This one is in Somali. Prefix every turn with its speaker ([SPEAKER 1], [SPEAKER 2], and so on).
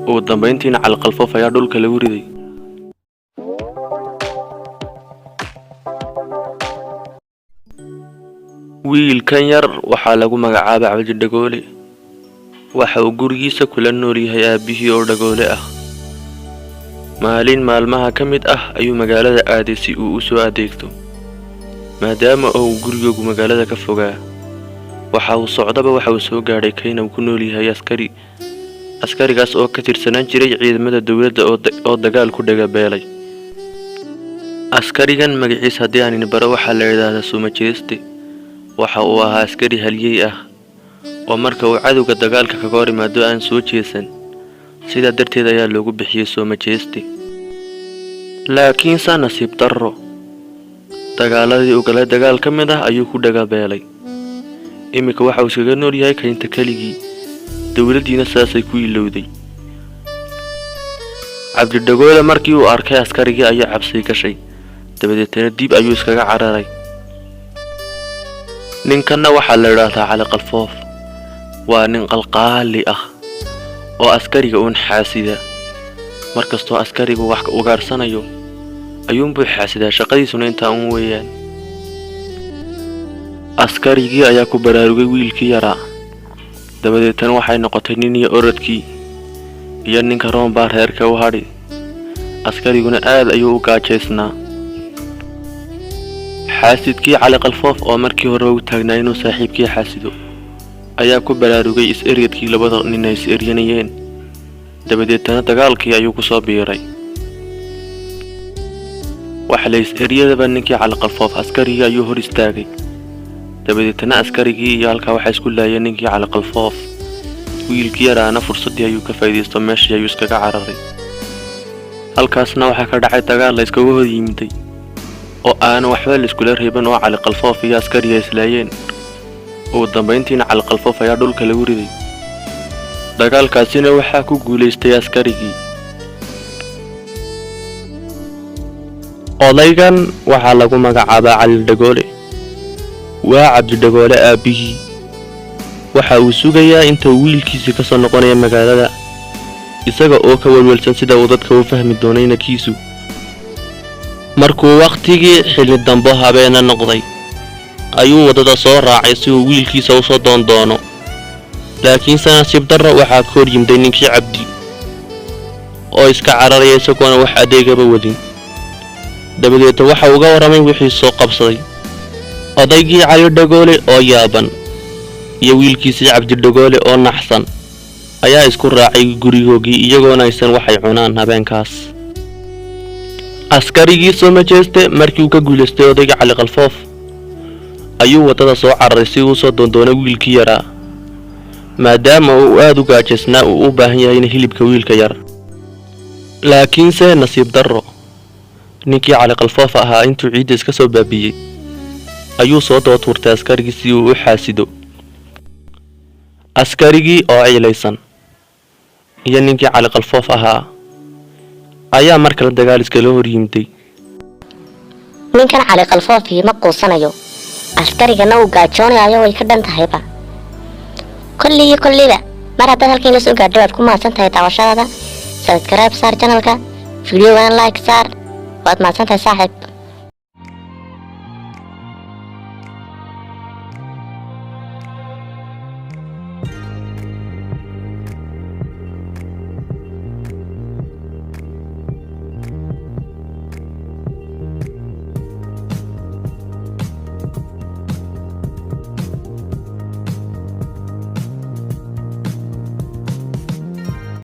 [SPEAKER 1] Ugu dambayntiina Cali Qalfoof ayaa dhulka lagu riday. Wiilkan yar waxaa lagu magacaabay Cabdi Dhagoole. Waxa uu gurigiisa kula nool yahay aabbihii oo dhagoole ah. Maalin maalmaha ka mid ah ayuu magaalada aaday si uu u soo adeegto, maadaama oo uu gurigoogu magaalada ka fogaa. Waxa uu socdaba waxa uu soo gaadhay kayn uu ku nool yahay askari, askarigaas oo ka tirsanaan jiray ciidamada dowladda oo dagaal ku dhagabeelay. Askarigan magaciisa haddii aan idin baro waxaa la yidhaahdaa Sumajeeste. Waxa uu ahaa askari halyey ah oo marka uu cadowga dagaalka kaga hor imaado aan soo jeesan, sidaa darteed ayaa loogu bixiyey Soomajeeste. Laakiinse nasiib darro, dagaaladii uu galay dagaal ka mid ah ayuu ku dhagabeelay. Iminka waxa uu iskaga nool yahay kaynta keligii, dowladdiina sidaasay ku ilowday. Cabdidhagoole markii uu arkay askarigii ayaa cabsi gashay, dabadeetana dib ayuu iskaga cararay. Ninkanna waxaa la idhaahdaa Cali Qalfoof. Waa nin qalqaali ah oo askariga uun xaasida. Markastoo askarigu wax ugaarsanayo ayuunbuu xaasidaa, shaqadiisuna intaa uun weeyaan. Askarigii ayaa ku baraarugay wiilkii yaraa, dabadeetana waxay noqotay nin iyo orodkii iyo ninka roon baa reerka u hadhi. Askariguna aad ayuu u gaajaysnaa. Xaasidkii Cali Qalfoof oo markii hore ugu taagnaa inuu saaxiibkii xaasido ayaa ku baraarugay is-eryadkii labada nin ay is-eryanayeen, dabadeetana dagaalkii ayuu ku soo biiray. Waxa la is-eryadaba ninkii Cali Qalfoof askarigii ayuu hor istaagay, dabadeetana askarigii iyo halkaa waxaa isku laayeen ninkii Cali Qalfoof. Wiilkii yaraana fursaddii ayuu ka faa'iidaysto, meeshii ayuu iskaga cararay. Halkaasna waxaa ka dhacay dagaal la iskaga hor yimiday oo aan waxba la iskula reeban oo Cali Qalfoof iyo askariga islaayeen. Ugu dambayntiina Cali Qalfoof ayaa dhulka lagu riday. Dagaalkaasina waxaa ku guulaystay askarigii. Odaygan waxaa lagu magacaabaa Cali Dhagoole. Waa Cabdidhagoole aabbihii. Waxa uu sugayaa inta uu wiilkiisii ka soo noqonaya magaalada, isaga oo ka welwelsan sida uu dadka u fahmi doono inankiisu. Markuu wakhtigii xilli dambo habeena noqday ayuu waddada soo raacay si uu wiilkiisa usoo doondoono, laakiinse nasiib darro waxaa ka hor yimday ninkii Cabdi oo iska cararaya isagoona wax adeegaba wadin. Dabadeedna waxa uga warramay wixii soo qabsaday. Odaygii Cali Dhagoole oo yaaban iyo wiilkiisii Cabdidhagoole oo naxsan ayaa isku raacay gurigoogii, iyagoona aysan waxay cunaan habeenkaas. Askarigii Soomajeeste markii uu ka guulaystay odayga Cali Qalfoof ayuu waddada soo cararay si uu soo doondoonay wiilkii yaraa, maadaama uu aad u gaajaysnaa uu u baahan yahayna hilibka wiilka yar. Laakiinse nasiib darro, ninkii Cali Qalfoof ahaa intuu ciidda iska soo baabiiyey ayuu soo daba tuurtay askarigii si uu u xaasido. Askarigii oo ciilaysan iyo ninkii Cali Qalfoof ahaa ayaa mar kale dagaal iskala hor yimday.
[SPEAKER 2] Ninkan Cali Qalfoofii ma quusanayo, askarigana uu gaajoonayo, way ka dhan tahayba kollii kolliba. Mar haddaad halkan la soo gaadho, waad ku mahadsan tahay daawashadaada. Subscribe saar channelka, videogana like saar. Waad mahadsan tahay, saaxiib.